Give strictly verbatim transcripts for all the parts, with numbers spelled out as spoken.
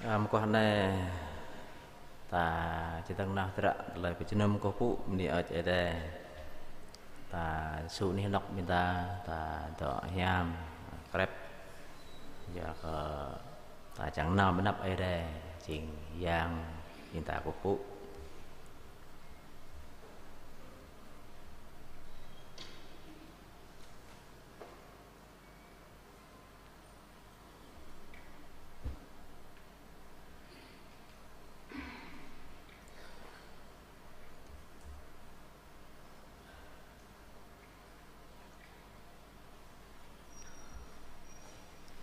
Mơguah anai ta či dơ̆ng nao hơdră tơlơi pơjơnum kơkuh pơpŭ bơni Ơi Adai. Ta sŭ anih anŏk ƀing ta, ta dŏ hiam krep. Yua kơ ta čang nao ƀơi anăp Ơi Adai, jing Yang ƀing ta kơkuh pơpŭ.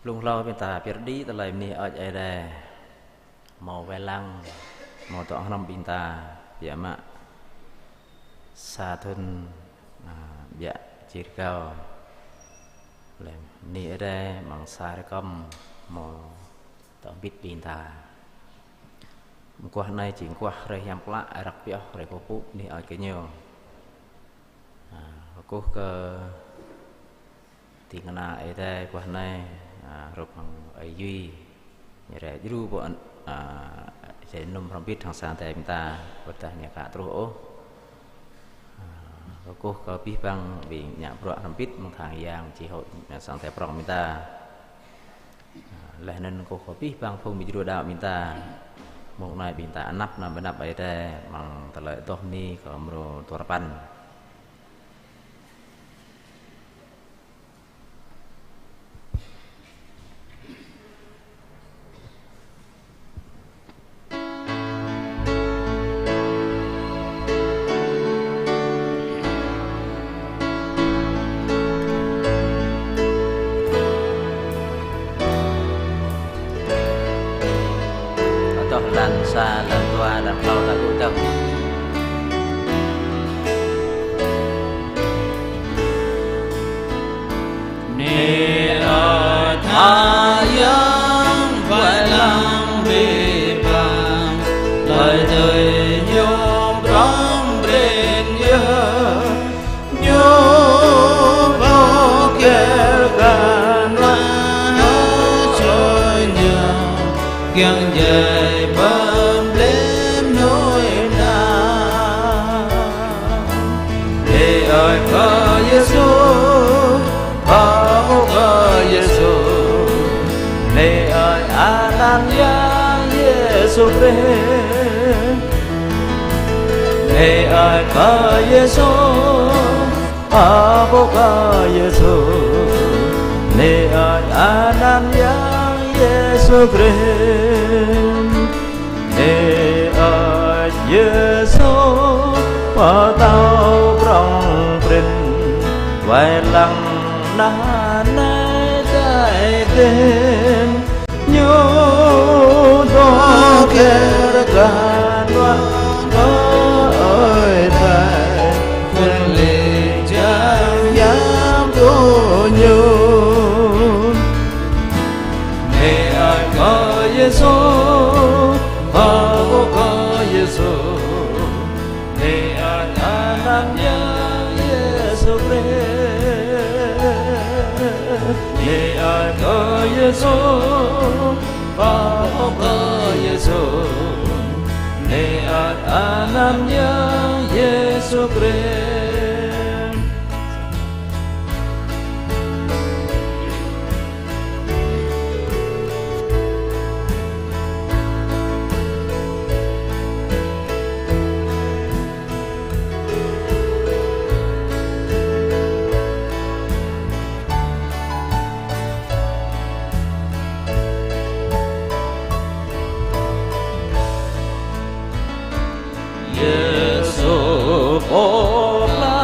Blung hlâo ƀing ta pơyơr đĭ tơlơi bơni Ơi Adai. Hmâo wai lăng, hmâo dŏ hrŏm ƀing ta, biă mă sa thŭn, a, ƀiă či rơgao. Laih bơni Ơi Adai, amăng sa rơkŏm, hmâo dŏ hơbĭt ƀing ta. Mơguah anai jing mơguah hrơi hiam klă, răk pioh hrơi kơkuh pơpŭ bơni Ơi kơ Ñu. A, kơkuh kơ ding kơna Ơi Adai mơguah anai, a, hrup hăng Ơi Yui. Ñu rai djru pơ, a, jai anŭn hrŏm hơbĭt hăng sang Ơi Adai ƀing ta, ƀôdah ñu aka truh ôh. A, kơkuh kơ abih bang ƀing ngă bruă hrŏm hơbĭt amăng thang yang či hŏ, a, sang Ơi Adai prŏng ƀing ta. A, laih anŭn kơkuh kơ abih bang phung ƀing djru đaŏ ƀing ta. Mông anai ƀing ta anăp nao ƀơi anăp Ơi Adai amăng tơlơi adoh bơni kơ mrô dua rơpăn. Adoh lăn sa, lăn dua, lăn klâo, lăn tơjuh. Bơni Ơi Adai Yang wai lăng abih bang, tơlơi tui Ñu prŏng prin yơh. Ñu pơkơ̆r kơ ană čô Ñu, kiăng jai pơblĕ mơnuih anai. Bơni Ơi kơ Yêsu, pơpŭ kơ Yêsu. Bơni Ơi anăn Yang Yêsu Krist. Bơni Ơi kơ Yêsu, pơpŭ kơ Yêsu. Bơni Ơi anăn Yang Yêsu Krist. Bơni Ơi Yêsu, pơtao prŏng prin, wai lăng anai djai tin. Ñu dŏ kơ̆r kơ ană Ơi Adai, Thánh Linh čang hiam tui Ñu. Bơni Ơi kơ Yêsu, pơpŭ kơ Yêsu. Bơni Ơi anăn Yang Yêsu Krist. Bơni Ơi kơ Yêsu, pơpŭ kơ Yêsu. Bơni Ơi anăn Yang Yêsu Krist. Yêsu pô pla,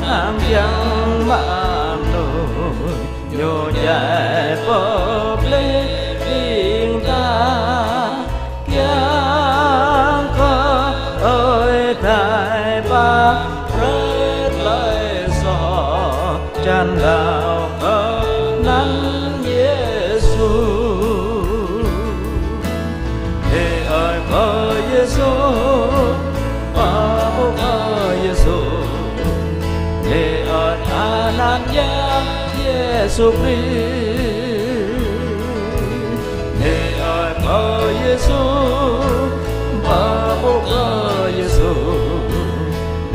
anăn kiăng mă mơnuih, Ñu jai pơblĕ ƀing ta, kiăng kơ Ơi Adai pap brơi tơlơi soh, čang đaŏ kơ anăn Yêsu. Bơni Ơi kơ Yêsu, pơpŭ kơ Yêsu. Bơni Ơi anăn Yang Yêsu Krist. Bơni Ơi kơ Yêsu, bơbôk kơ Yêsu,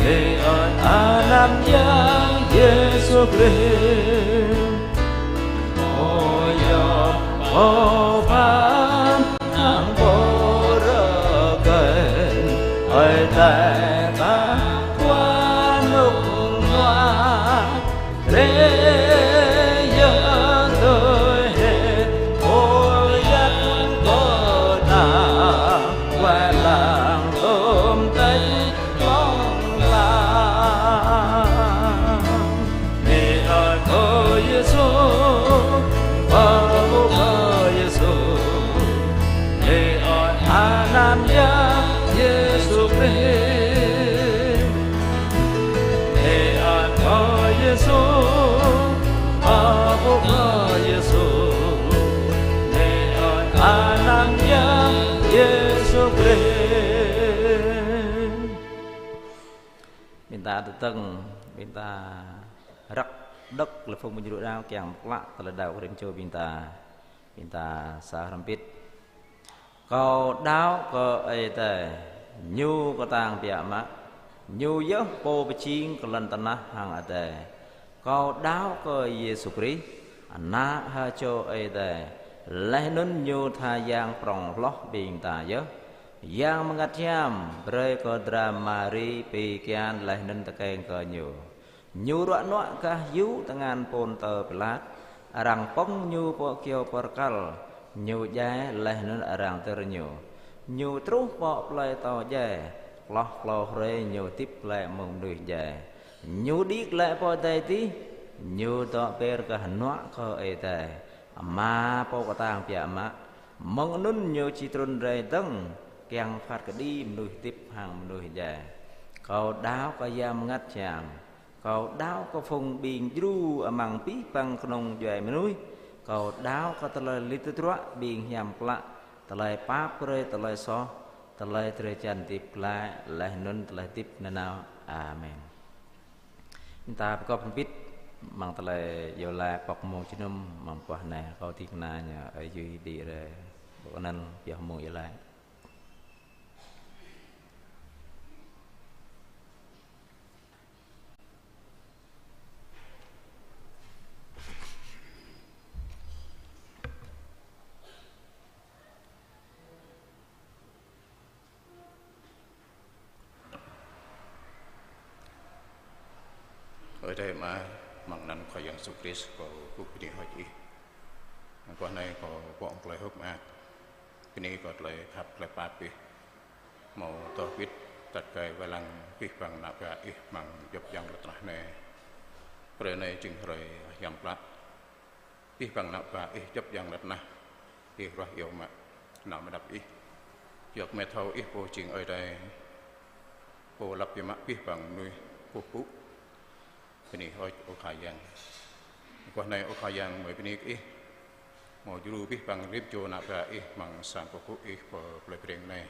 lĕ ơi anăn Yang Yêsu Krist. Ơ yơh, ơ phan, ang pô rơkơi, ơi tai ta kua nuk nua. Rê yơh tơi hê, ơ yăt kơ ta, kua lăng tôm têh lông lăng. Nê ơi kơ Yêsu, kơ ƀu kơ Yêsu, nê ơi anăn Yang Yêsu Krist. Nê ơi kơ Yêsu, ơ ƀu kơ Yêsu, nê ơi anăn Yang Yêsu Krist. Ƀing ta tơtơ̆ng, ƀing ta răk đŏk lĕ phung ƀing djru đaŏ kiăng pơklă tơlơi đaŏ kơ rĭm čô ƀing ta. Ƀing ta sa hrŏm hơbĭt. Kâo đaŏ kơ Ơi Adai, Ñu kơtang biă mă, Ñu yơh Pô pơjing kơ lŏn tơnah hăng adai. Kâo đaŏ kơ Yêsu Krist, Ană ha čô Ơi Adai, laih anŭn Ñu tha Yang prŏng hloh ƀing ta yơh. Yang Bơngăt Hiam brơi kơ dra Mari pi kian laih anŭn tơkeng kơ Ñu. Ñu ruă nuă gah yŭ tơngan Pôntơ Pilat, arăng pơ̆ng Ñu pơ kyâo pơrkăl, Ñu djai laih anŭn arăng dơr Ñu. Ñu truh pơ plơi atâo djai, hloh klâo hrơi Ñu hơdip glaĭ mơ̆ng mơnuih djai. Ñu đĭ glaĭ pơ adai adih, Ñu dŏ ber gah hơnuă kơ Ơi Adai, Ama Pô kơtang biă mă. Mơ̆ng anŭn Ñu či trŭn rai dơ̆ng, kiăng phat kơđi mơnuih hơdip hăng mơnuih djai. Kâo đaŏ kơ Yang Bơngăt Hiam. Kâo đaŏ kơ phung ƀing djru amăng abih bang kơnung djuai mơnuih. Kâo đaŏ kơ tơlơi lit tơdruă ƀing hiam klă, tơlơi pap brơi, tơlơi soh, tơlơi drơi jan hơdip glaĭ, laih anŭn tơlơi hơdip nanao. Amen. Ƀing ta pơgop hrŏm hơbĭt amăng tơlơi iâu laĭ pŏk mông jơnum amăng mơguah anai. Kâo ding kơna ñu Ơi Yui đĭ rai ƀơi anăp pioh mông iâu laĭ. Ơi Adai Ama, amăng anăn Khua Yang Yêsu Krist, kâo kơkuh bơni hơơč Ih. Mơguah anai kâo pŏk tơlơi hơ̆k mơak. Bơni kơ tơlơi khăp tơlơi pap Ih. Hmâo tơlơi hơbĭt tăt kơ wai lăng abih bang ană bă Ih amăng djŏp djang lŏn tơnah anai. Hrơi anai jing hrơi hiam klă. Abih bang ană bă Ih djŏp djang lŏn tơnah, Ih ruah iâu mă nao mơđăp Ih. Yua kơ gơmơi thâo Ih Pô jing Ơi Adai, Pô lăp biă mă abih bang mơnuih kơkuh pơpŭ. Bơni hơơč, ơ Khua Yang. Mơguah anai, ơ Khua Yang, gơmơi bơni kơ Ih. Hmâo djru abih bang rĭm čô ană bă Ih amăng sang kơkuh pơpŭ Ih pơ plơi Breng anai.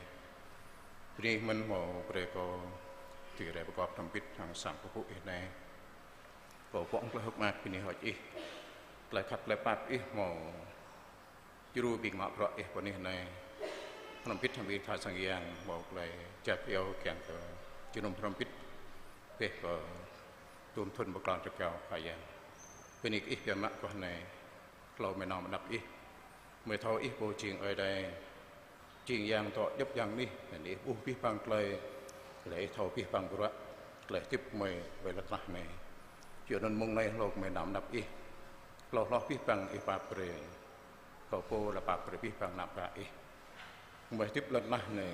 Bơni mơ̆n hmâo brơi kâo dưi rai pơgop hrŏm hơbĭt hăng sang kơkuh pơpŭ Ih anai. Kâo pŏk tơlơi hơ̆k mơak bơni hơơč Ih. Tơlơi khăp tơlơi pap Ih hmâo djru ƀing mă bruă Ih pơ anih anai. Hrŏm hơbĭt hăng ƀing tha sang yang hmâo tơlơi jak iâu kiăng kơ jơnum hrŏm hơbĭt pĕ kơ tôm thŭn pơklŏn rơgao Khua Yang. Bơni kơ Ih biă mă mơguah anai. Hlâo gơmơi nao mơđăp Ih. Gơmơi thâo Ih Pô jing Ơi Adai, jing Yang dŏ djŏp djang anih, anŭn Ih ƀuh abih bang tơlơi, tơlơi Ih thâo abih bang bruă, tơlơi hơdip gơmơi ƀơi lŏn tơnah anai. Yua anŭn mông anai hlâo gơmơi nao mơđăp Ih. Hlâo hloh abih bang Ih pap brơi. Kâo pô lăp pap brơi abih bang ană bă Ih. Gơmơi hơdip lŏn tơnah anai.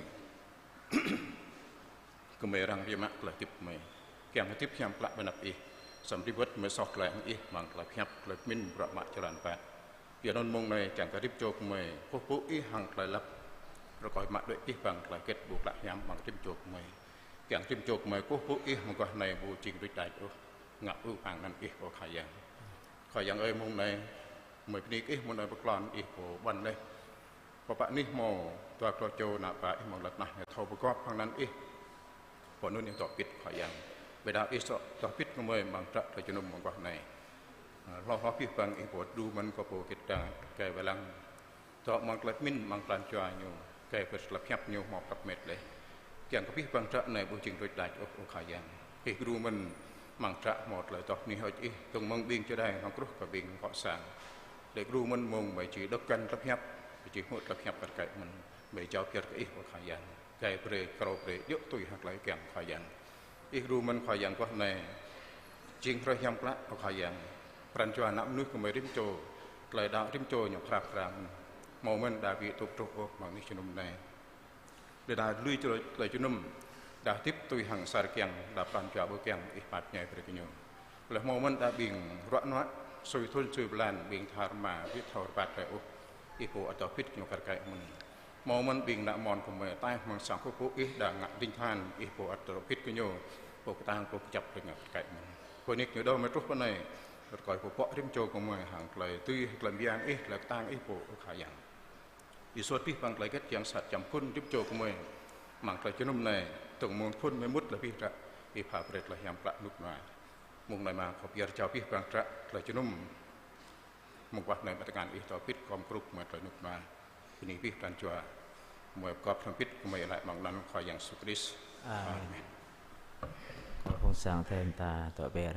Gơmơi răng biă mă tơlơi hơdip gơmơi. Kiăng hơdip hiam klă ƀơi anăp Ih. Samơ̆ rĭm wơ̆t gơmơi soh tơlơi hăng Ih, amăng tơlơi pơmĭn, bruă mă, jơlan ƀă. Yua anŭn mông anai kiăng kơ rĭm čô gơmơi kơkuh pơpŭ Ih hăng tơlơi lăp. Rơkơi mă đuaĭ abih bang tơlơi hơget ƀu klă hiam amăng rĭm čô gơmơi. Kiăng rĭm čô gơmơi kơkuh pơpŭ Ih mơguah anai ƀu jing đôč đač ôh. Ngă ư pang anăn Ih, ơ Khua Yang. Khua Yang ơi, mông anai gơmơi bơni kơ Ih, mông anai pơklŏn Ih pô ƀuăn laih. Pơpă anih hmâo dua klâo čô ană bă Ih amăng lŏn tơnah anai thâo pơgop hăng anăn Ih. Pơ anŭn Ih dŏ pĭt, Khua Yang. Ƀiădah Ih dŏ, dŏ pĭt gơmơi amăng trăk tơlơi jơnum mơguah anai. Hlâo hloh abih bang Ih pô djru mơ̆n kơ pô hơget đang kơ wai lăng. Dŏ amăng tơlơi pơmĭn, amăng pran jua ñu. Gai brơi tơlơi pơhiăp ñu hmâo prăp met laih. Kiăng kơ abih bang hră anai ƀu jing đôč đač ôh, ơ Khua Yang. Ih gru mơ̆n amăng hră hmâo tơlơi adoh bơni hơơč Ih, dơ̆ng mơ̆ng ƀing čơđai hăng truh kơ ƀing gŏ sang. Laih gru mơ̆n mơ̆ng mơi či dŏ găn tơlơi pơhiăp, mơi či hmư̆ tơlơi pơhiăp kar kaĭ mơ̆n, mơi jao pơyơr kơ Ih, ơ Khua Yang. Gai brơi, krô brơi, djơ̆ tui hăng tơlơi kiăng Khua Yang. Ih gru mơ̆n Khua Yang guah anai jing hrơi hiam klă, ơ Khua Yang. Pran jua ană mơnuih gơmơi rĭm čô, tơlơi đaŏ rĭm čô ñu phrâo phrâo. Hmâo mơ̆n đa ƀu tŭ truh ôh amăng anih jơnum anai. Đa đa lui tơlơi, tơlơi jơnum, đa hơdip tui hăng sa rơkiăng, đa pran jua ƀu kiăng, Ih pap ñai brơi kơ ñu. Laih hmâo mơ̆n đa ƀing ruă nuă, sui thŭn sui blan, ƀing tha rơma, ƀu thâo rơbat rai ôh, Ih pô ăt dŏ pĭt kơ ñu kar kaĭ mơ̆n. Hmâo mơ̆n ƀing ană mon gơmơi ataih amăng sang pơpŭ Ih đa ngă ding tơhan, Ih pô ăt dŏ pĭt kơ ñu, pô kơtang, pô kơjăp brơi ngă kar kaĭ mơ̆n. Pô nik ñu đaŏ mơi truh pơ anai, rơkơi pô pŏk rĭm čô gơmơi hăng tơlơi dưi, tơlơi mơyang Ih, tơlơi kơtang Ih pô, ơ Khua Yang. Ih suôt abih bang tơlơi hơget kiăng sat čăm phŭn rĭm čô gơmơi. Amăng tơlơi jơnum anai, dơ̆ng mơ̆ng phŭn mơi mŭt tơlơi abih hră, Ih pha brơi tơlơi hiam klă rơnŭk rơnua. Mơ̆ng anai mă kâo pơyơr jao abih bang hră tơlơi jơnum. Mơguah anai mơ̆ng tơngan Ih dŏ pĭt gom krŭk mơi tơlơi rơnŭk rơnua. Bơni abih pran jua. Mơi pơgop hrŏm pĭt gơmơi laĭ amăng anăn Khua Yang Yêsu Krist. Amen. Amen. Kâo phung sang thêm ta dŏ ber.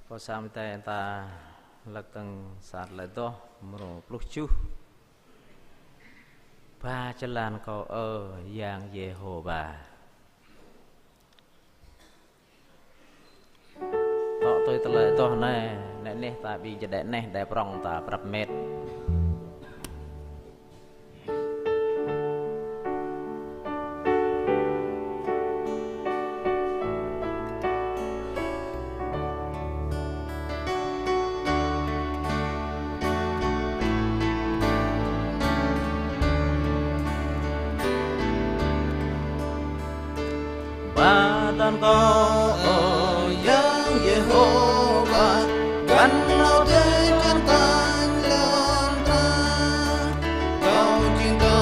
Kâo sang mơtai ta lăk tơ̆ng sa tơlơi adoh mrô pluh tơjuh. Ba jơlan kâo, ơ Yang Yêhôwa. Tŏ tui tơlơi adoh anai, nĕ neh ta ƀing čơđai neh, đai prŏng ta prăp met. Ba tăn kâo, ơ Yang Yêhôwa, găn nao dêh čang tañ lŏn tơnah. Kâo jing tơ̆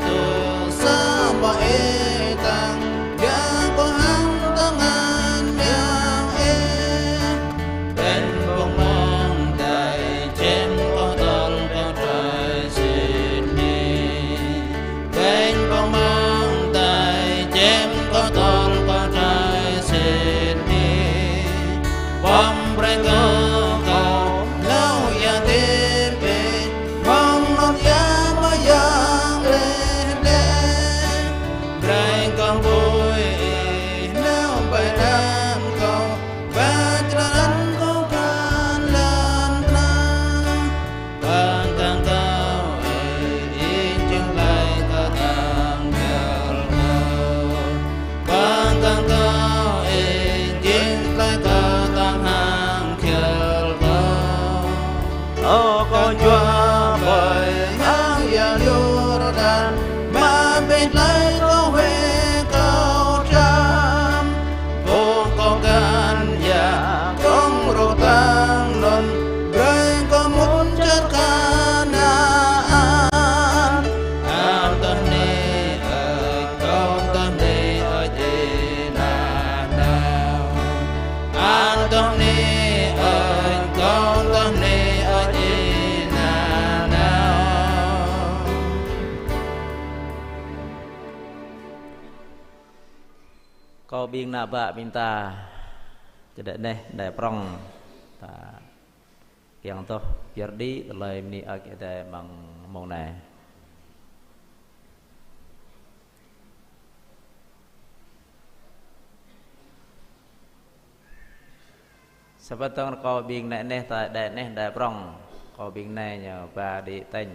tơ̆ sa mă ê tang, yang kâo hăng tơngan yang ê. Ƀing ƀơ̆ng mơ̆ng đai čem kâo tơl kơ trai sĭt nik. Ƀing ƀơ̆ng mơ̆ng đai čem kâo tơl kơ trai sĭt nik. Pơm brơi kơ kâo hlâo ia dêh pĕ, mơ̆ng anŭn ia mơyang leh leh. Brơi kâo ƀuh Ih hlâo ƀơi anăn kâo, ba jơlan kâo kăn lŏn tơnah. Pơkơ̆ng kâo, Ih jing tơlơi kơtang hiăl kâo. Pơkơ̆ng kâo, Ih jing tơlơi kơtang hăng hiăl kâo. Ơ kâo jua ƀơi hang ia Yôrdan, mă ƀing tơlơi kâo huĭ kâo čăm. Kâo kâo găn ia kông rŏ tang anŭn, brơi kâo mŭt čar Kanaan. An tơhni ơi, kâo tơhni ơi, ih nanao. An tơhni ơi, kâo tơhni ơi, ih nanao. Kâo ƀing ană bă ƀing ta, čơđai neh, đai prŏng, ta kiăng tŏh pơyơr đĭ tơlơi bơni Ơi Adai amăng mông anai. Sa pơtơ̆ng kâo ƀing ană neh ta đai neh đai prŏng, kâo ƀing anai ñu ba đĭ tañ.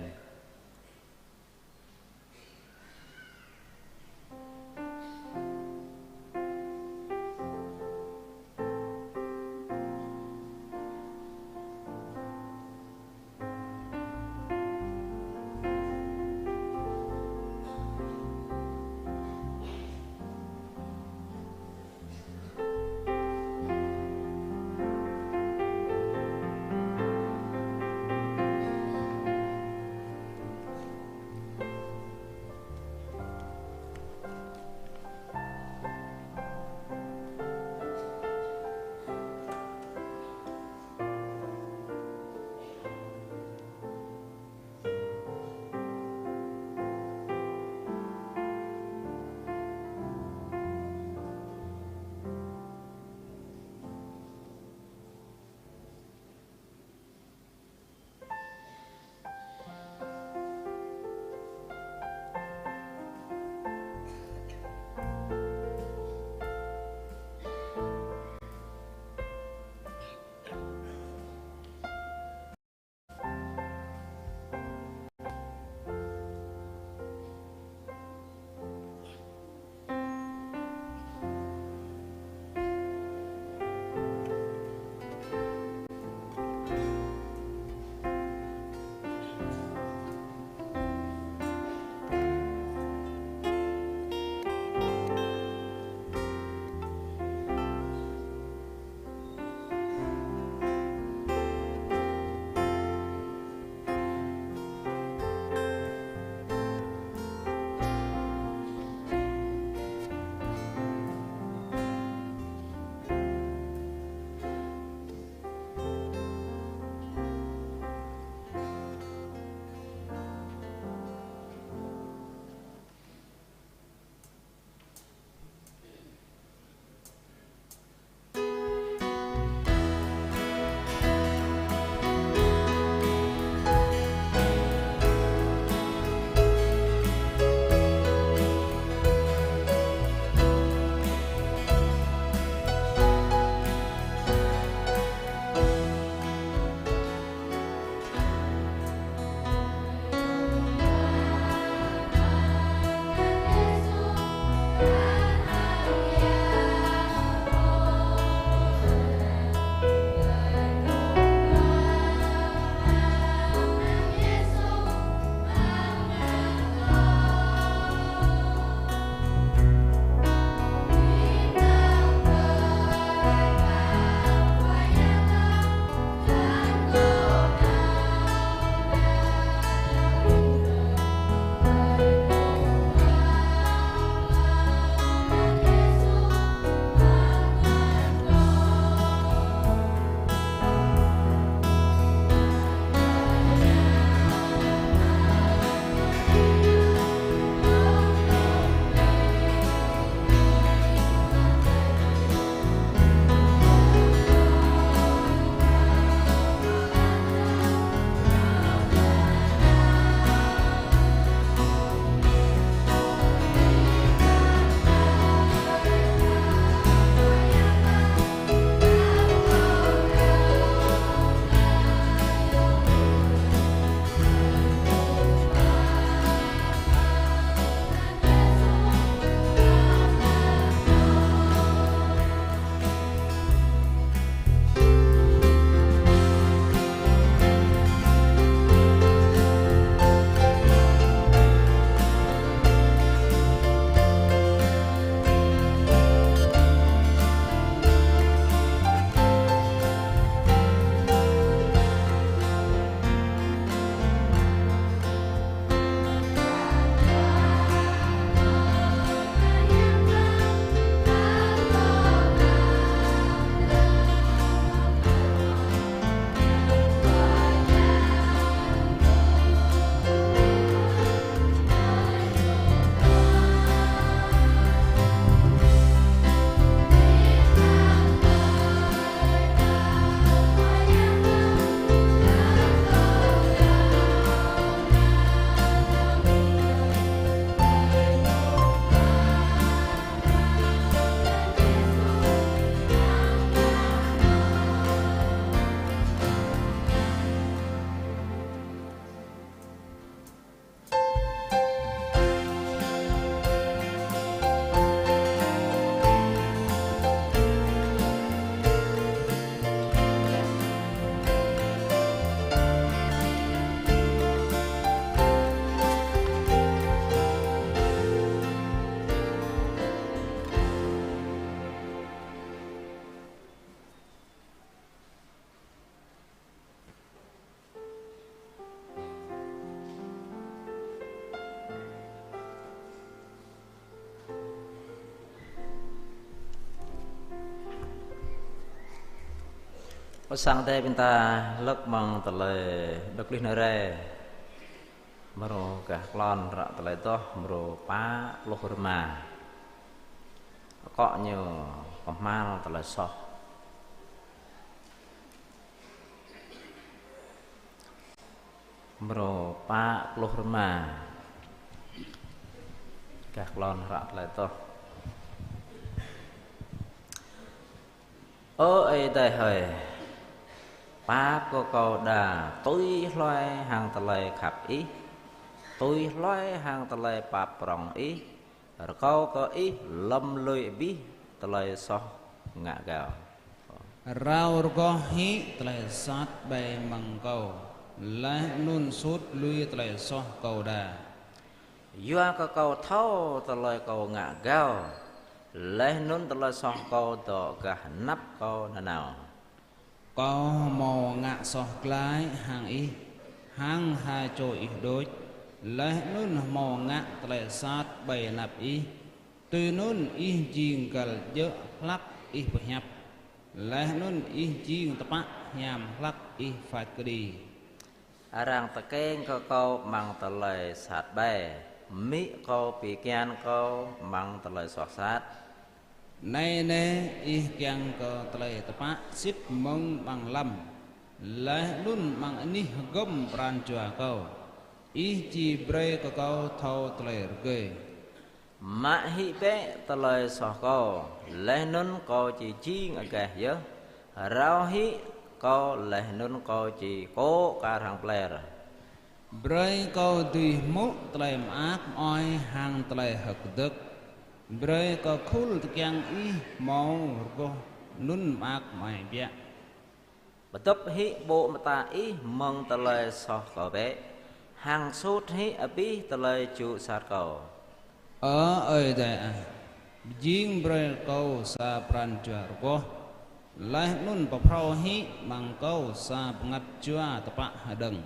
Sang Ơi Adai ƀing ta, hlăk amăng tơlơi đŏk lih nao rai, mrô gah klon hră tơlơi adoh, mrô pă pluh rơma. Akŏ ñu kơhma̱l tơlơi soh. Mrô pă pluh rơma gah klon hră tơlơi adoh. Ơ Ơi Adai hơi, pap kơ kâo đa tui hluai hăng tơlơi khăp Ih, tui hluai hăng tơlơi pap prŏng Ih, rơkâo kơ Ih lŏm lui abih tơlơi soh ngă gao. Rao rơgoh hĭ tơlơi sat ƀơi mơ̆ng kâo, laih anŭn sut lui tơlơi soh kâo đa. Yua kơ kâo thâo tơlơi kâo ngă gao, laih anŭn tơlơi soh kâo dŏ gah anăp kâo nanao. Kâo hơmâo ngă soh glaĭ hăng Ih, hăng ha čô Ih đôč, laih anŭn hơmâo ngă tơlơi sat ƀơi anăp Ih. Tui anŭn Ih jing găl djơ̆ hlăk Ih pơhiăp, laih anŭn Ih jing tơpă hiam hlăk Ih phat kơđi. Arăng tơkeng kơ kâo amăng tơlơi sat ƀai, amĭ kâo pi kian kâo amăng tơlơi soh sat. Anai nê, Ih kiăng kơ tơlơi tơpă sĭt mơ̆ng amăng lăm, laih anŭn amăng anih hơgŏm pran jua kâo. Ih či brơi kơ kâo thâo tơlơi rơgơi. Mă hĭ bĕ tơlơi soh kâo, laih anŭn kâo či jing agaih yơh. Rao hĭ kâo, laih anŭn kâo či kô̆ kar hăng pler. Brơi kâo dưi hmư̆ tơlơi mơak mơai hăng tơlơi hơ̆k kơdơ̆k. Brơi kơ khul tơkiăng Ih hơmâo rơgoh anŭn mơak mơai biă. Pơdŏp hĭ ƀô̆ mơta Ih mơ̆ng tơlơi soh kâo bĕ, hăng sut hĭ abih tơlơi jŭ sat kâo. Ơ Ơi Adai ah, pơjing brơi kâo sa pran jua rơgoh, laih anŭn pơphrâo hĭ amăng kâo sa bơngăt jua tơpă hơđơ̆ng.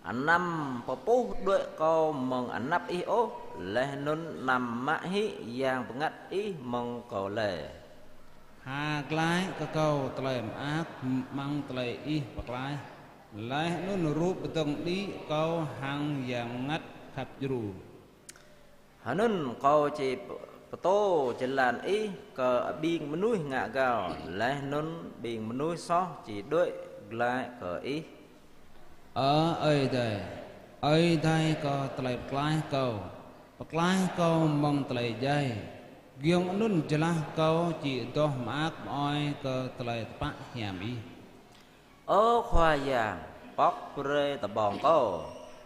Anăm pơpuh đuaĭ kâo mơ̆ng anăp Ih ôh, laih anŭn anăm mă hĭ Yang Bơngăt Ih mơ̆ng kâo lơi. Ha glaĭ kơ kâo tơlơi mơak amăng tơlơi Ih pơklaih, laih anŭn rup pơdơ̆ng đĭ kâo hăng Yang Bơngăt khăp djru. Hơnŭn kâo či pơ-, pơtô jơlan Ih kơ ƀing mơnuih ngă gao, laih anŭn ƀing mơnuih soh či đuaĭ glaĭ kơ Ih. Ơ Ơi Adai, Ơi Adai kơ tơlơi pơklaih kâo, pơklaih kâo mơ̆ng tơlơi djai, giŏng anŭn jơlah kâo či adoh mơak mơai kơ tơlơi tơpă hiam Ih. Ơ Khua Yang, pŏk brơi tơƀơ̆ng kâo,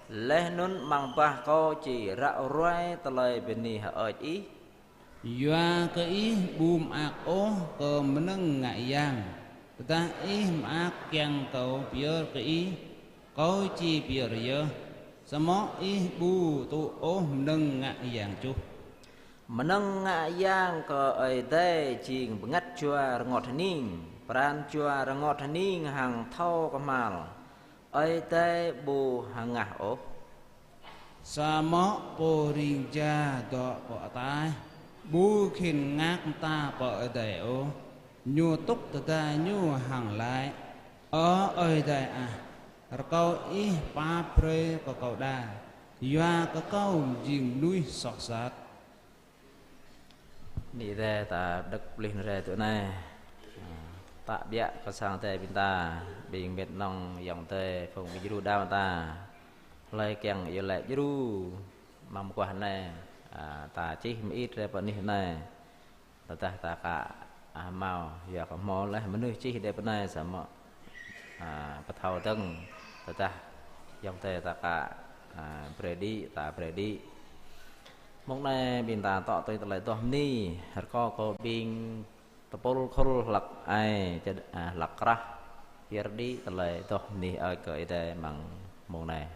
laih anŭn amăng bah kâo či ră ruai tơlơi bơni hơơč Ih. Yua kơ Ih ƀu mơak ôh kơ mơnơ̆ng ngă yang, tơdah Ih mơak kiăng kâo pơyơr kơ Ih, kâo či pơyơr yơh, samơ̆ Ih ƀu tŭ ôh mơnơ̆ng ngă yang čuh. Mơnơ̆ng ngă yang kơ Ơi Adai jing bơngăt jua rơngot hơning, pran jua rơngot hơning hăng thâo kơhma̱l, Ơi Adai ƀu hơngah ôh. Samơ̆ pô ring ja dŏ pơ ataih, ƀu khĭn ngă mơta pơ Ơi Adai ôh, ñu tŭk tơda ñu hăng laĭ: Ơ Ơi Adai ah, rơkâo Ih pap brơi kơ kâo đa, yua kơ kâo jing mơnuih soh sat. Bơni Ơi Adai ta đŏk lih nao rai tui anai. Ă, tă biă kơ sang Ơi Adai ƀing ta, ƀing mĕt nŏng ayŏng adơi phung ƀing djru đaŏ ta. Hlơi kiăng iâu laĭ djru amăng mơguah anai, ă, ta čih mơit rai pơ anih anai. Tơdah ta ka, ă, hơmâo, yua kơ hmâo laih mơnuih čih đơi pơ anai samơ̆, ă, pơthâo dơ̆ng, tơdah ayŏng adơi ta ka, ă, brơi đĭ, ta brơi đĭ. Mông anai ƀing ta tŏ tui tơlơi adoh bơni, rơkâo kơ ƀing tơpul khul hlăk ai, čơ-, ă, hlăk krah, pơyơr đĭ tơlơi adoh bơni hơơč kơ Ơi Adai amăng mông anai.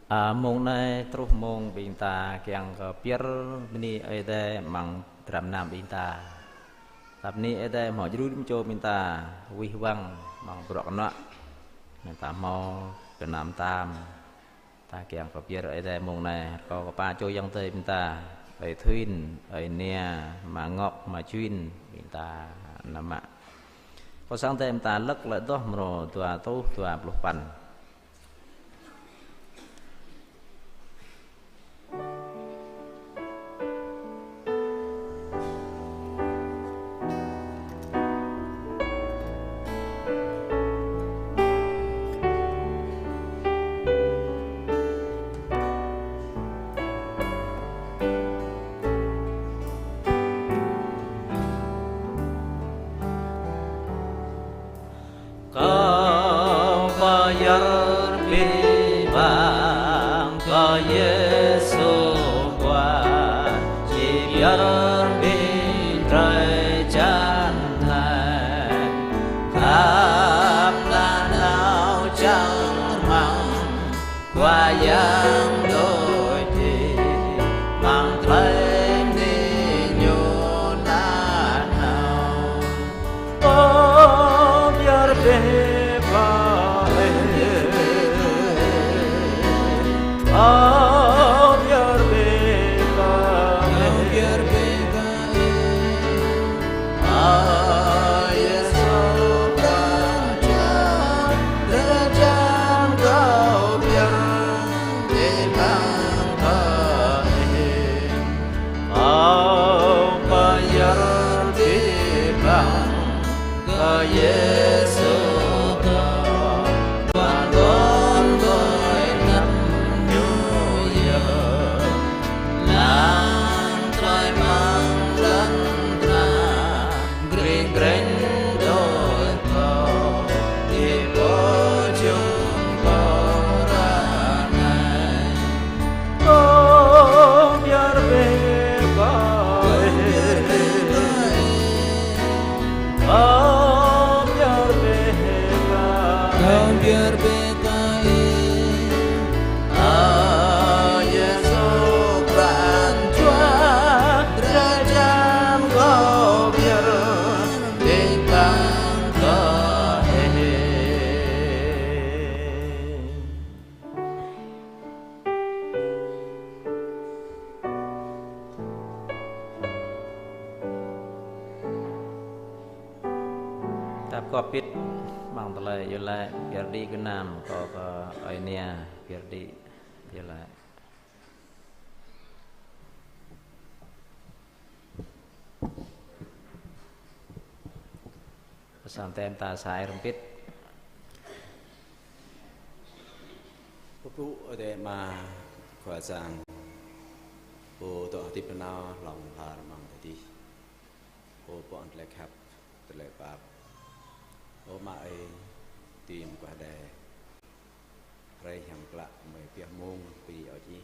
A, mông anai truh mông ƀing ta kiăng kơ pơyơr bơni Ơi Adai amăng dram gơnam ƀing ta. Ta bơni Ơi Adai hmâo djru đĭ čô ƀing ta wih wăng amăng bruă kơnuă. Ƀing ta hmâo gơnam tam. Ta kiăng kơ pơyơr Ơi Adai mông anai, rơkâo kơ pă čô ayŏng adơi ƀing ta, ơi Thuin, ơi Nia, ama Ngok, ama Juin, ƀing ta anăm mă. Kâo săng tơm ta lăk lĕ dŏ mrô dua rơtuh dua pluh păn. Kâo pơyơr abih bang kơ Yêsu Khua, či pơyơr abih drơi jăn hơnai. Khăp nanao čang rơmang, Khua Yang đôč đĭ, amăng tơlơi bơni Ñu nanao. Kâo pơyơr abih bang, kâo pơyơr abih bang, kâo pơyơr abih bang. Ơ Yêsu Khua, drơi jăn kâo pơyơr abih bang kơ Ih. Kâo pơyơr abih bang kơ Yêsu Khua, Khua đon tui anăp Ñu yơh. Lăng tơlơi amăng lŏn tơnah, grĭ grêñ đôč kâo, ih pô jum kâo ră anai. Kâo pơyơr abih bang, kâo pơyơr abih bang, kâo pơyơr abih bang. Ơ Yêsu pran jua, drơi jăn kâo pơyơr abih bang kơ Ih. Ta pơkŏp hơbĭt amăng tơlơi iâu laĭ, pơyơr đĭ gơnam, kâo kơ ơi Nia pơyơr đĭ iâu laĭ. Pơsăn tơm ta sa ai rơmpit. Pơpŭ Ơi Adai Ama Khua Sang, Pô dŏ hơdip nanao hlŏng lar amăng adih. Ơ Pô ƀơi tơlơi khăp, tơlơi pap. Ơ Ama ơi, tui mơguah đe. Hrơi hiam klă gơmơi pioh mông pơyơr hơơč Ih.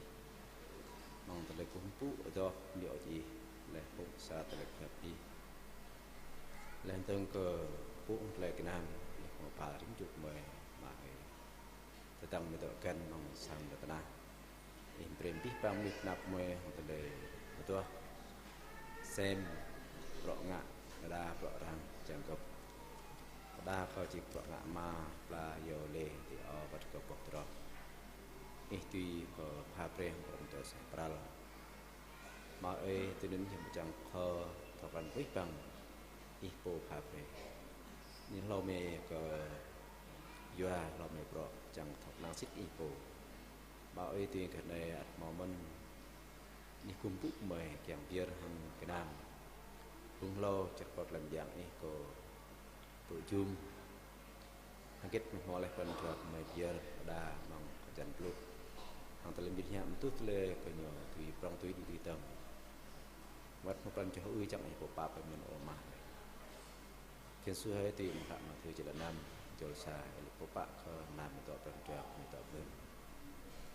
Amăng tơlơi kơkuh pơpŭ adoh pơyơr hơơč Ih, laih pŭ sa tơlơi pơhiăp Ih. Laih dơ̆ng kơ pŭ tơlơi gơnam Ih hmâo pha rĭm čô gơmơi, Ama ơi. Tơdang gơmơi dŏ găn amăng sang lŏn tơnah, Ih brơi abih bang mơnuih tơnap gơmơi hăng tơlơi adoh sem, bruă ngă, đa bruă arăng čang gŏp. Đa kơ či bruă ngă ama, pla, yâo, lê, tơ-ơ, wơ̆t kơ boh tơdrong. Ih tui kơ pha brơi hăng bruă mơtô sang pral. Ama ơi, tui anŭn hiư̆m pơčang kơ thâo krăn abih bang Ih pô pha brơi. Anai hlâo mơ̆ kơ yua, hlâo mơ̆ bruă čang thâo kơnang sĭt Ih pô. Ama ơi, tui kơ anai ăt hmâo mơ̆n anih kơkuh pơpŭ gơmơi kiăng pơyơr hăng gơnam. Hlung hlâo čơkŏt lăm yang Ih kơ pơjum. Hơget mơ̆ hmâo laih pran jua gơmơi pơyơr đa amăng kơjăn pluh. Hăng tơlơi mĭn hiam tuh tơlơi kơ ñu tui prŏng tui đĭ tui dơ̆ng. Wơ̆t hmâo pran jua ư čang Ih pô pap mơ̆n ơ Ama. Kiăng sui hơ̆ tui mơ̆ng hră Mathiơ črăn năm, jơlan sa, Ih pô pap kơ gơnam mơ̆ dŏ pran jua gơmơi dŏ pơdơ̆ng.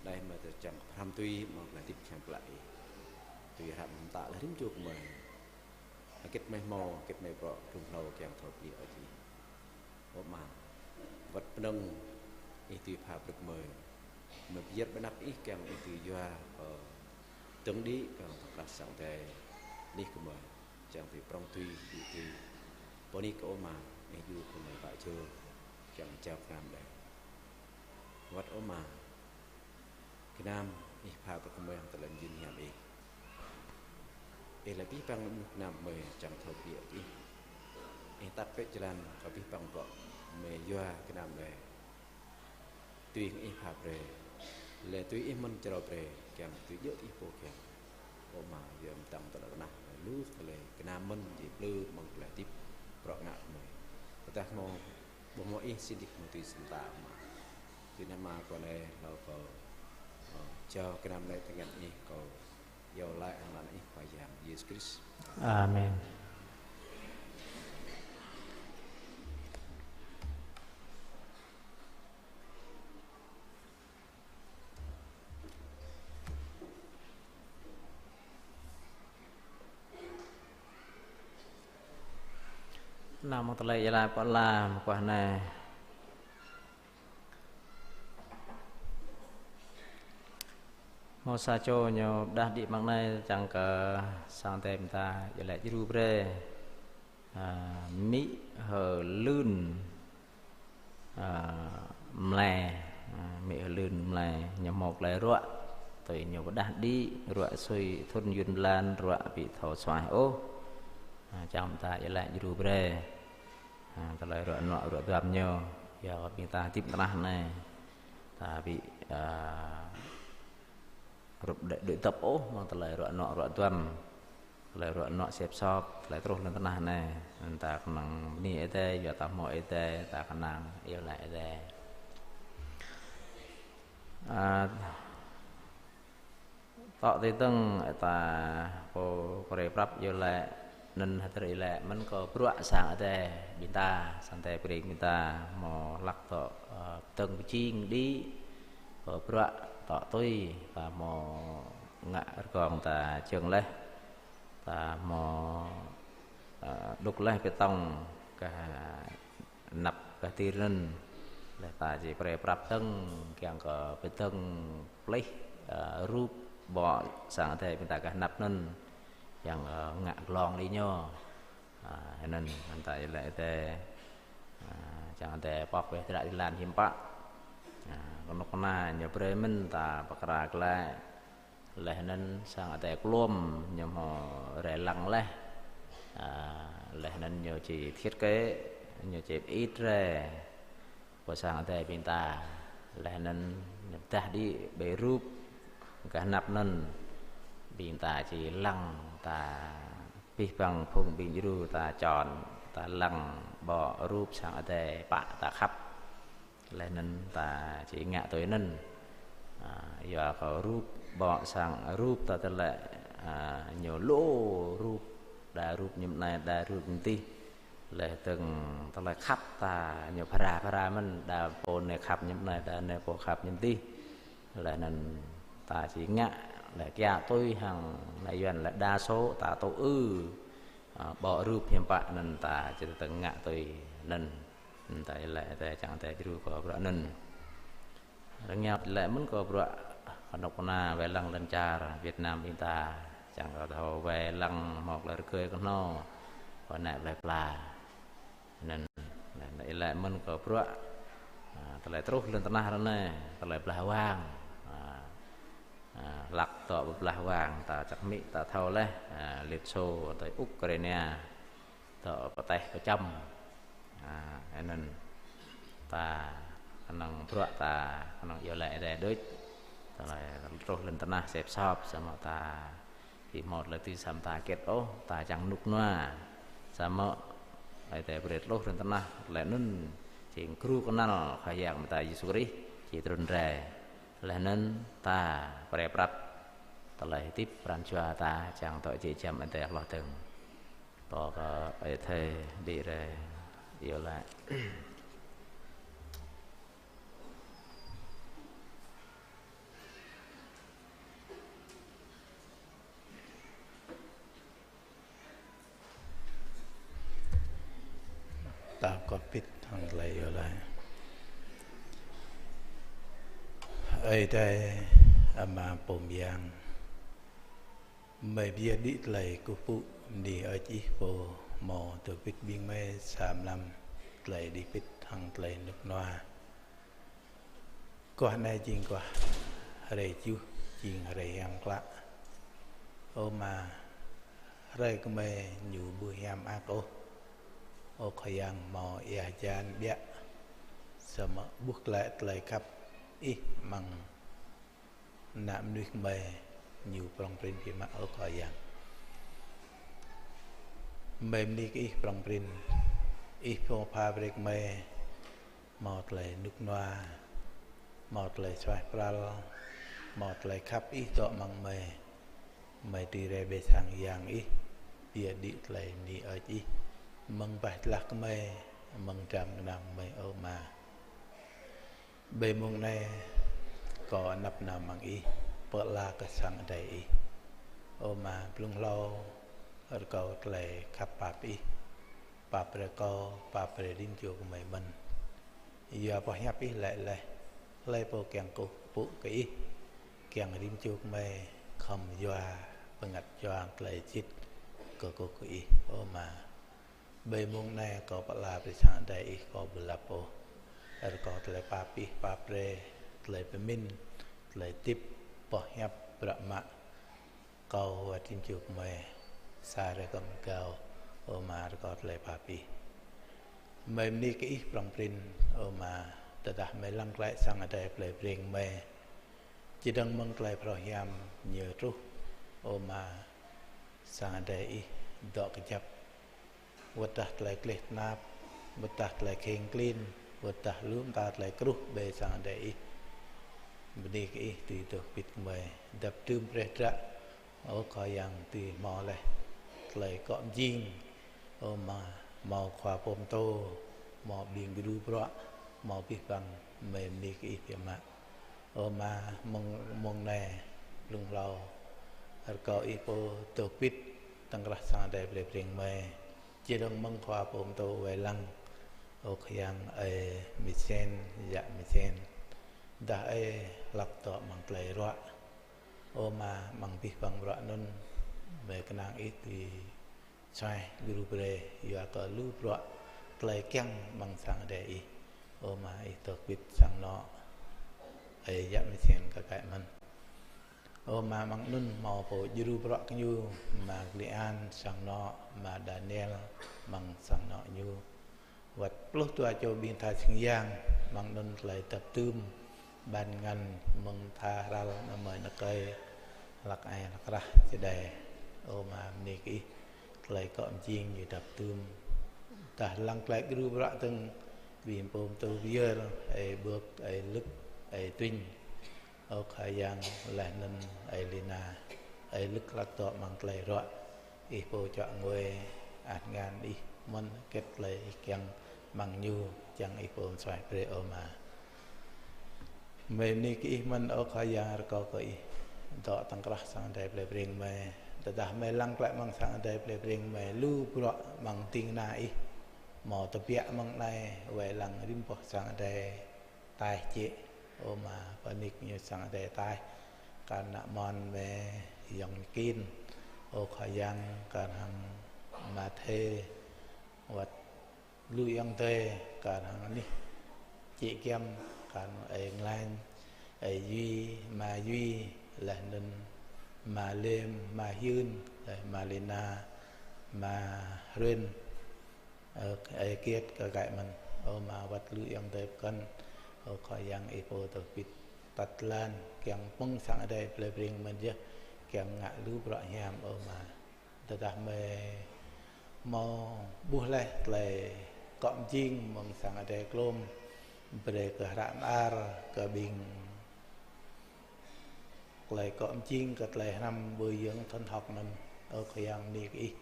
Đa mơ̆ tơčang pơhrăm tui mơ̆ng tơlơi hơdip hiam klă Ih. Tui hră mơta laih rĭm čô gơmơi. Hơget mơ̆ hmâo, hơget mơ̆ bruă, hlung hlâo kiăng thâo pơyơr hơơč Ih. Ơ Ama, wơ̆t pơnơ̆ng Ih tui pha brơi gơmơi. Mơi pơyơr ƀơi anăp Ih kiăng Ih dưi yua kơ dơ̆ng đĭ kơ tơlơi sang Ơi Adai anih gơmơi, kiăng dưi prŏng tui, dưi tui. Pơ anih kơ Ơ Ama, Ih djru kơ gơmơi pă čô, kiăng jao gơnam Ih. Wơ̆t Ơ Ama, gơnam Ih pha brơi kơ gơmơi hăng tơlơi mơyun hiam Ih. Ih laĭ abih bang mơnuih gơnam gơmơi čang thâo kơđi Ih. Ih atăt bĕ jơlan kơ abih bang bruă gơmơi yua gơnam Ih. Tui hăng Ih pha brơi, lĕ tui Ih mơ̆n čơrâo brơi, kiăng tui djơ̆ Ih pô kiăng. Ơ Ama, yua mơ̆ng tơlơi tơnah, lu tơlơi gơnam mơ̆n či plư mơ̆ng tơlơi hơdip bruă ngă gơmơi. Tơdah hmâo, ƀu hmâo Ih sĭt đĭ hmâo tui sĭt ta Ama. Tui anăn Ama kâo anai hlâo kâo, ơ, jao gơnam anai tơngan Ih kâo iâu laĭ hăng anăn Ih Khua Yang Yêsu Krist. Amen. Nao mơ̆ng tơlơi iâu laĭ pơala mơguah anai. Hmâo sa čô ñu pơđah đĭ mơ̆ng anai čang kơ sang Ơi Adai ƀing ta iâu laĭ djru brơi. A, amĭ Hơ Lưn, a, Mlai, a, amĭ Hơ Lưn Mlai, ñu hmâo tơlơi ruă, tui ñu pơđah đĭ, ruă sui thŭn yŭn blan, ruă ƀu thâo suaih ôh. A, čang ƀing ta iâu laĭ djru brơi. A, tơlơi ruă nuă ruă duăm ñu, yua kơ ƀing ta hơdip tơnah anai, ta ƀu, a, rup đuaĭ dŏp ôh mơ̆ng tơlơi ruă nuă ruă duăm, tơlơi ruă nuă sĕp sop, tơlơi truh lŏn tơnah anai. Anŭn ta kơnang bơni Ơi Adai, yua ta hmâo Ơi Adai, ta kơnang iâu laĭ Ơi Adai. A, tŏ tui dơ̆ng ta pô kơrê prăp iâu laĭ, anŭn hơdơr iâu laĭ mơ̆n kơ bruă sang Ơi Adai ƀing ta, sang Ơi Adai brơi ƀing ta hmâo hlăk tŏ, ơ, pơdơ̆ng pơjing đĭ, kơ bruă tŏ tui, ta hmâo ngă rơgong ta jơ̆ng laih, ta hmâo, ơ, đŭk laih bê tông kơ anăp kơ hơtir anŭn, laih ta či brơi prăp dơ̆ng kiăng kơ pơdơ̆ng pơplih, ơ, rup ƀô̆ sang Ơi Adai ƀing ta kơ anăp anŭn, kiăng, ơ, ngă glông đĭ ñu. A, anŭn, anŭn ta iâu laĭ Ơi Adai, a, čang Ơi Adai pŏk wĕh tơlơi jơlan hiư̆m pă. A, kơnuk kơna ñu brơi mơ̆n ta pơkra glaĭ. Laih anŭn sang Ơi Adai klôm ñu hmâo rai lăng laih. A, laih anŭn ñu či thiết kế, ñu či pơit rai pơ sang Ơi Adai ƀing ta. Laih anŭn ñu pơdah đĭ ƀơi rup gah anăp anŭn, ƀing ta či lăng, ta abih bang phung ƀing djru ta čon, ta lăng ƀô̆ rup sang Ơi Adai pă ta khăp. Laih anŭn ta či ngă tui anŭn. A, yua kơ rup ƀô̆ sang rup ta tơlơi, a, ñu lu rup, đa rup mơñum anai, đa rup mơñum adih. Laih dơ̆ng tơlơi khăp ta ñu phara phara mơ̆n, đa pô anai khăp mơñum anai, đa anai pô khăp mơñum adih. Laih anŭn ta či ngă, laih kiăng tui hăng anai Yuan laĭ đa số ta tŭ ư, a, ƀô̆ rup hiư̆m pă anŭn ta či tơ̆ng ngă tui anŭn. Anŭn ta iâu laĭ Ơi Adai čang Ơi Adai djru kơ bruă anŭn. Rơngiao iâu laĭ mơ̆n kơ bruă kơnuk kơna wai lăng lŏn čar Việt Nam ƀing ta, čang kơ thâo wai lăng hmâo tơlơi rơgơi kơhnâo, kơ ană plơi pla. Anŭn, anŭn iâu laĭ mơ̆n kơ bruă, a, tơlơi truh lŏn tơnah ră anai, tơlơi blah wang. A, a, hlăk dŏ pơblah wang, ta čăk hmư̆ ta thâo laih, a, Liên Xô, tơlơi Ukraina, dŏ pơtĕh pơčăm. A, anŭn ta kơnơ̆ng bruă ta kơnơ̆ng iâu laĭ Ơi Adai đôč. Tơlơi truh lŏn tơnah sĕp sop, samơ̆ ta ƀu hmâo tơlơi tui săm ta hơget ôh, ta čang rơnŭk rơnua. Samơ̆ Ơi Adai brơi truh lŏn tơnah, laih anŭn jing gru kơnăl Khua Yang mơta Yêsu Krist či trŭn rai. Laih anŭn ta brơi prăp tơlơi hơdip pran jua ta čang dŏ jĕ giăm Ơi Adai hloh dơ̆ng. Tŏ kơ Ơi Adai đĭ rai iâu laĭ. Ta kơpĭt hăng tơlơi iâu laĭ. Ơi Adai, Ama pô mơyang, mơi pơyơr đĭ tơlơi kơkuh pơpŭ, bơni hơơč Ih pô hmâo dŏ pĭt ƀing mơi sa mlam tơlơi đĭ pĭt hăng tơlơi rơnŭk rơnua. Guah anai jing guah hrơi tơjuh, jing hrơi hiam klă. Ơ Ama, hrơi gơmơi ñu ƀu hiam ăk ôh. Ơ Khua Yang, hmâo ia hơjan ƀiă, samơ̆ ƀuh glaĭ tơlơi khăp Ih amăng ană mơnuih gơmơi ñu prŏng prin biă mă, ơ Khua Yang. Mơi bơni kơ Ih prŏng prin, Ih pơpha brơi kơ mơi hmâo tơlơi rơnŭk rơnua, hmâo tơlơi suaih pral, hmâo tơlơi khăp Ih dŏ amăng mơi. Mơi tui rai ƀơi sang yang Ih, pơyơr đĭ tơlơi bơni hơơč Ih, mơ̆ng bah tơlăh gơmơi, mơ̆ng dram gơnam gơmơi, ơ Ama. Ƀơi mông anai, kâo anăp nao amăng Ih, pơala kơ sang Adai Ih. Ơ Ama, blung hlâo rơkâo tơlơi khăp pap Ih, pap brơi kâo, pap brơi rĭm čô gơmơi mơ̆n. Yua boh hiăp Ih laĭ laih: Hlơi pô kiăng kơkuh pơpŭ kơ Ih, kiăng rĭm čô gơmơi khŏm yua bơngăt jua tơlơi sĭt kơkuh kơ Ih, ơ Ama. Ƀơi mông anai kâo pơala brơi sang Adai Ih, kâo ƀu lăp ôh. Rơkâo tơlơi pap Ih pap brơi, tơlơi pơmĭn, tơlơi hơdip, boh hiăp bruă mă kâo wơ̆t rĭm čô gơmơi sa hrơi kơ mơgao, ơ Ama, rơkâo tơlơi pap Ih. Mơi bơni kơ Ih prŏng prin, ơ Ama, tơdah mơi lăng glaĭ sang Adai plei Breng mơi, čơdơ̆ng mơ̆ng tơlơi phrâo hiam ñu truh, ơ Ama, sang Adai Ih dŏ kơjăp. Wơ̆t dah tơlơi gleh tơnap, wơ̆t dah tơlơi kheng klin, wơ̆t dah lu mơta tơlơi kruh ƀơi sang Adai Ih, bơni kơ Ih tui dŏ pĭt gơmơi, dăp dưm brơi dră, ơ Khua Yang, tui hmâo laih tơlơi akŏ mơjing, ơ Ama, hmâo khua pơtô, hmâo ƀing gru bruă, hmâo abih bang, mơi bơni kơ Ih biă mă. Ơ Ama, mông, mông anai, blung hlâo, rơkâo Ih pô dŏ pĭt tơ̆ng krah sang Adai plei Breng mơi, čơdơ̆ng mơ̆ng khua pơtô wai lăng, ơ Khua Yang, ơi Misen, yă Misen, dah ơi hlăk dŏ amăng tơlơi ruă. Ơ Ama, amăng abih bang bruă anŭn, mơi kơnang Ih tui suaih gru brơi, yua kơ lu bruă tơlơi kiăng amăng sang Adai Ih. Ơ Ama, Ih dŏ pĭt sang anŏ ơi yă Misen kơ kăi mơ̆n. Ơ Ama, amăng anŭn hmâo pô djru bruă kơ ñu, Ama Glian sang anŏ, Ama Daniel amăng sang anŏ ñu, wơ̆t pluh dua čô ƀing tha sing yang, amăng anŭn tơlơi dăp dưm ban ngăn mơ̆ng tha hrăl, ană mơi ană kơi, hlăk ai hlăk rah čơđai. Ơ Ama, bơni kơ Ih, tơlơi akŏ mơjing ñu dăp dưm. Dah lăng glaĭ gru bruă dơ̆ng, ƀing pô pơtô pơyơr, ơi Bơk, ơi Lŭk, ơi Tuin, ơ Khua Yang, laih anŭn ơi Lina, ơi Lŭk hlăk dŏ amăng tơlơi ruă. Ih pô čuă ngui, ăt ngăn Ih mơ̆n hơget tơlơi Ih kiăng amăng ñu, čang Ih pô suaih brơi, ơ Ama. Mơi bơni kơ Ih mơ̆n, ơ Khua Yang, rơkâo kơ Ih dŏ tơ̆ng krah sang Adai plei Breng mơi. Tơdah mơi lăng glaĭ amăng sang Adai plei Breng mơi, lu bruă amăng ding kơna Ih, hmâo tơbiă amăng anai, wai lăng rĭm boh sang Adai taih jĕ. Ơ Ama, pơnik ñu sang Adai taih, kar hăng ană mon mơi Yŏng Kin, ơ Khua Yang, kar hăng Ama Thê, wơ̆t lu ayŏng adơi, kar hăng anih Čư̆ Giăm, kar hăng ơi Nglañ, ơi Yuy, Ama Yuy, laih anŭn Ama Lêm, Ama Hyưn, laih Ama Lina, Ama Hruen, ơ, ơi Kiet kơ kăi mơ̆n. Ơ Ama, wơ̆t lu ayŏng adơi pơkŏn, ơ Khua Yang, Ih pô dŏ pĭt tăt tơlan, kiăng pơ̆ng sang Adai plei Breng mơi yơh, kiăng ngă lu bruă hiam, ơ Ama. Tơdah mơi hmâo ƀuh laih tơlơi akŏ mơjing mơ̆ng sang Adai klôm, brơi kơ hră mơar, kơ ƀing tơlơi akŏ mơjing, kơ tơlơi hrăm ƀơi yơ̆ng thŭn hơ̆k anŭn, ơ Khua Yang, bơni kơ Ih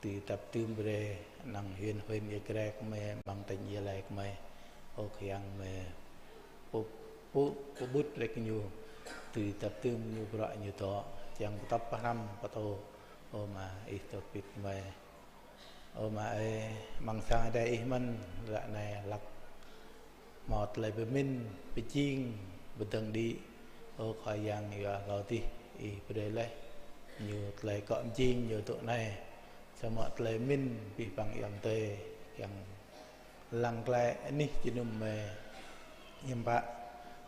tui dăp dưm brơi, anăn huyện, huyện Ia Grai gơmơi, amăng tỉnh Gia Lai gơmơi, ơ Khua Yang, mơi pơpŭ, pơƀut brơi kơ ñu, tui dăp dưm ñu bruă ñu dŏ, čang pơtŏp pơhrăm pơtô, ơ Ama, Ih dŏ pĭt gơmơi. Ơ Ama ơi, amăng sang Adai Ih mơ̆n, ră anai hlăk hmâo tơlơi pơmĭn, pơjing, pơdơ̆ng đĭ, Ơ Khua Yang, yua hlâo adih Ih brơi laih ñu tơlơi akŏ mjing ñu tŭ anai, samơ̆ tơlơi mĭn abih bang ayŏng adơi kiăng lăng glaĭ anih jơnum mơi hiam pă.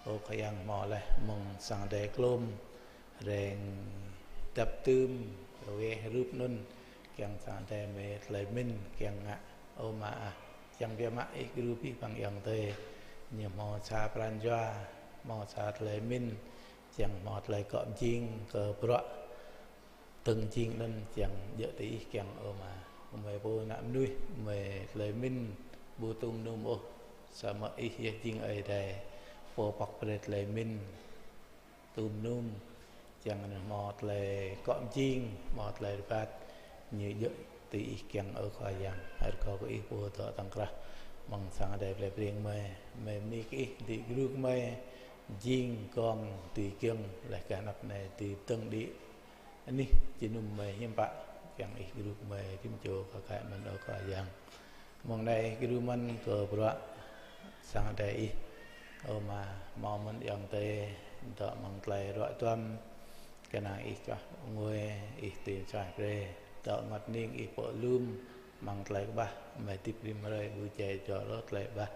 Ơ Khua Yang, hmâo laih mơ̆ng sang Ơi Adai klôm, hrĕng dăp tưm, weh rup anŭn, kiăng sang Ơi Adai mơi tơlơi mĭn kiăng ngă. Ơ Ama ah, kiăng biă mă Ih gru abih bang ayŏng adơi, ñu hmâo sa pran jua, hmâo sa tơlơi mĭn, kiăng hmâo tơlơi akŏ mjing kơ bruă dơ̆ng jing anŭn, kiăng djơ̆ tui Ih kiăng, ơ Ama. Mơi pô ngă mơnuih, mơi tơlơi mĭn ƀu tŭm num ôh, samơ̆ Ih yơh jing Ơi Adai, pô pŏk brơi tơlơi mĭn tŭm num, kiăng anŭn hmâo tơlơi akŏ mjing, hmâo tơlơi rơbat, ñu djơ̆ tui Ih kiăng, ơ Khua Yang. Rơkâo kơ Ih pô dŏ tŏng krah mơ̆ng sang Ơi Adai plei Breng mơi, mơi bơni kơ Ih dưi gru kơ mơi jing gơ̆ng dưi giŏng laih gah anăp anai dưi dơ̆ng đĭ anih jơnum mơi hiam pă, kiăng Ih gru kơ mơi rĭm čô kơ kaĭ mơ̆n, ơ Khua Yang. Mơ̆ng anai gru mơ̆n kơ bruă sang Ơi Adai Ih, ơ Ama. Hmâo mơ̆n ayŏng adơi dŏ amăng tơlơi ruă duăm, kơnang Ih čuah ngui, Ih dưi suaih brơi, dŏ rơngot hning Ih pŏk lum, amăng tơlơi kơƀah mơi hơdip rĭm hrơi ƀu djai jua ôh tơlơi kơƀah.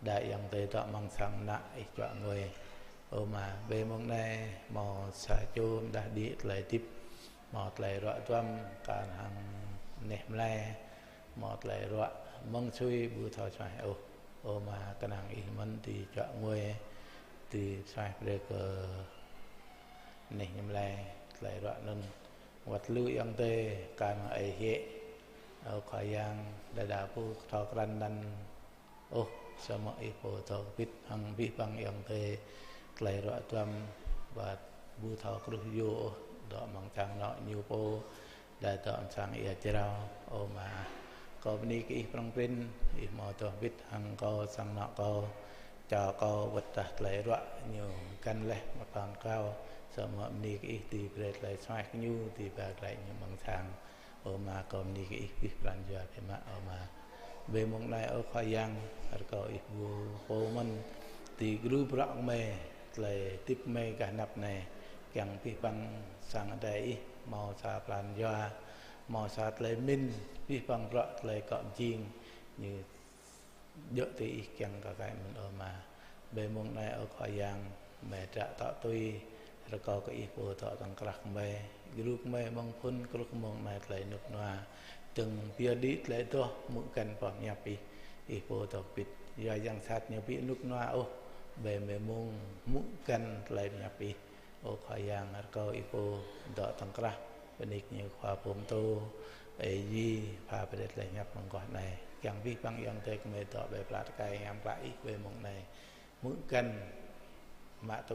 Đa ayŏng adơi dŏ amăng sang mơnă Ih čuă ngui. Ơ Ama, ƀơi mông anai hmâo sa čô mơdah đĭ tơlơi hơdip, hmâo tơlơi ruă duăm, kar hăng neh mlai, hmâo tơlơi ruă mơ̆ng sui ƀu thâo suaih ôh. Ơ Ama, kơnang Ih mơ̆n dưi čuă ngui, dưi suaih brơi kơ neh mlai tơlơi ruă anŭn. Wơ̆t lu ayŏng adơi kar hăng ơi hiĕ, ơ Khua Yang, đơđa ƀu thâo krăn anăn ôh, samơ̆ Ih pô thâo kơbĭt hăng abih bang ayŏng adơi tơlơi ruă duăm, wơ̆t ƀu thâo kruh yua ôh, dŏ amăng sang anŏ ñu pô, đa dŏ amăng sang ia jrao. Ơ Ama, kâo bơni kơ Ih prŏng prin, Ih hmâo thâo kơbĭt hăng kâo, sang anŏ kâo, čô kâo, wơ̆t tơdah tơlơi ruă ñu găn laih mơ̆ng pran kâo, samơ̆ bơni kơ Ih dưi brơi tơlơi suaih kơ ñu, dưi ba glaĭ ñu amăng sang. Ơ Ama, kâo bơni kơ Ih abih pran jua biă mă, ơ Ama. Ƀơi mông anai, ơ Khua Yang, rơkâo Ih ƀu pô mơ̆n dưi gru bruă kơ mơi, tơlơi hơdip mơi gah anăp anai, kiăng abih bang sang Ơi Adai Ih hmâo sa pran jua, hmâo sa tơlơi mĭn, abih bang bruă tơlơi akŏ mjing ñu djơ̆ tui Ih kiăng kơ kaĭ mơ̆n, ơ Ama. Ƀơi mông anai, ơ Khua Yang, mơi dŏ tŏ tui, rơkâo kơ Ih pô dŏ tŏng krah kơ mơi, gru kơ mơi mơ̆ng phŭn truh kơ mông anai tơlơi rơnŭk rơnua, dơ̆ng pioh đĭ tơlơi adoh hmư̆ găn boh pơhiăp Ih, Ih pô dŏ kơbĭt. Yua yang sat ñu ƀu rơnŭk rơnua ôh, ƀơi mông hmư̆ găn tơlơi pơhiăp Ih. Ơ Khua Yang, rơkâo Ih pô dŏ tŏng krah, bơni kơ ñu khua pô pơtô, ơi yê, pha brơi tơlơi pơhiăp mơ̆ng guah anai. Kiăng abih bang ayŏng adơi kơ mơi dŏ ƀơi pla tơkai hiam klă Ih ƀơi mông anai, hmư̆ găn mă tŭ